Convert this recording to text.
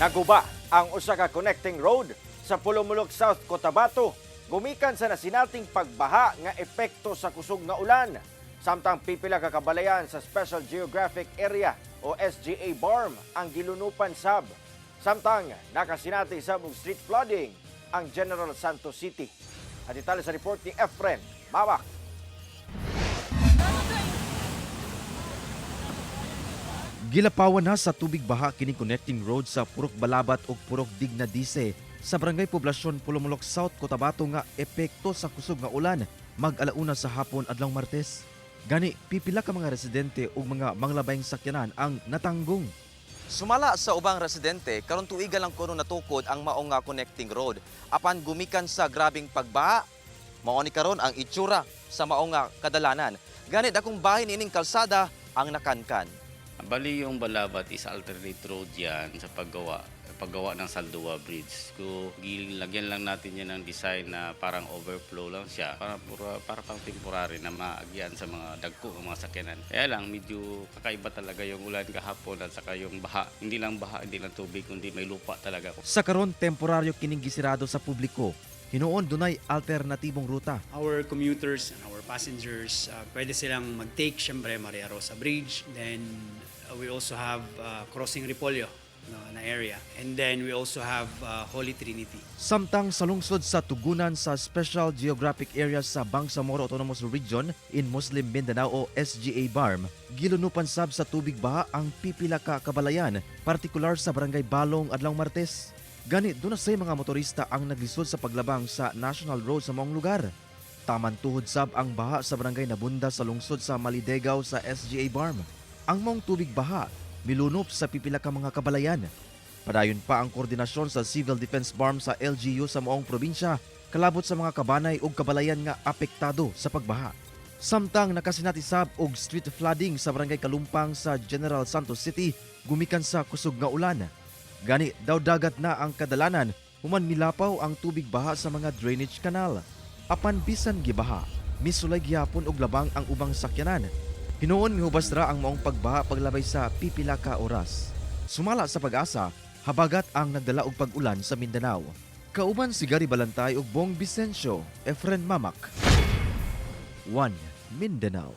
Naguba ang usa ka connecting road sa Polomolok, South Cotabato gumikan sa nasinating pagbaha nga epekto sa kusog nga ulan. Samtang pipila ka kabalayan sa Special Geographic Area o SGA BARMM ang gilunupan sab. Samtang nakasinati sab og street flooding ang General Santos City. At detalye sa report ni Efren Mawak. Gilapawan na sa tubig baha kining connecting road sa Purok Balabat ug Purok Dignadice sa Barangay Poblasyon, Polomolok South, Cotabato nga epekto sa kusog nga ulan mag-alauna sa hapon adlaw Martes. Gani pipila ka mga residente ug mga manglabayng sakyanan ang natanggong. Sumala sa ubang residente, karon tuiga lang kuno natukod ang maong nga connecting road. Apan gumikan sa grabing pagbaha, mao ni karon ang itsura sa maong nga kadalanan. Gani dakong bahin ining kalsada ang nakankan. Bali yung Balabat is alternate road yan sa paggawa paggawa ng Saldua Bridge. So, gilagyan lang natin yan ng design na parang overflow lang siya para pang temporary na maagyan sa mga dagko ng mga sakyanan. Kaya lang, medyo kakaiba talaga yung ulan kahapon at saka yung baha. Hindi lang baha, hindi lang tubig, kundi may lupa talaga. Sa karon, temporaryo kining gisirado sa publiko. Hinuon dunay alternatibong ruta. Our commuters and our passengers, pwede silang mag-take, syempre, Maria Rosa Bridge. Then, we also have Crossing Repolyo, no, na area. And then, we also have Holy Trinity. Samtang sa lungsod sa Tugunan sa Special Geographic Area sa Bangsamoro Autonomous Region in Muslim Mindanao o SGA BARMM, gilunupan sab sa tubig baha ang pipila ka kabalayan, partikular sa Barangay Balong adlaw Martes. Gani duna say mga motorista ang naglisod sa paglabang sa National Road sa maong lugar. Taman tuhod sab ang baha sa Barangay Nabunda sa lungsod sa Malidegaw sa SGA BARMM. Ang maong tubig baha milunop sa pipila ka mga kabalayan. Padayon pa ang koordinasyon sa Civil Defense BARMM sa LGU sa maong probinsya kalabot sa mga kabanay ug kabalayan nga apektado sa pagbaha. Samtang nakasinati sab og street flooding sa Barangay Kalumpang sa General Santos City gumikan sa kusog nga ulan. Gani daw dagat na ang kadalanan human milapaw ang tubig baha sa mga drainage canal. Apan bisan gibaha, misulay gihapon og labang ang ubang sakyanan. Hinuon mihubas ra ang maong pagbaha paglabay sa pipila ka oras. Sumala sa Pag-asa, habagat ang nagdala og pag-ulan sa Mindanao. Kauban si Gary Balantay ug Bong Vicencio, Efren Mamak. 1 Mindanao.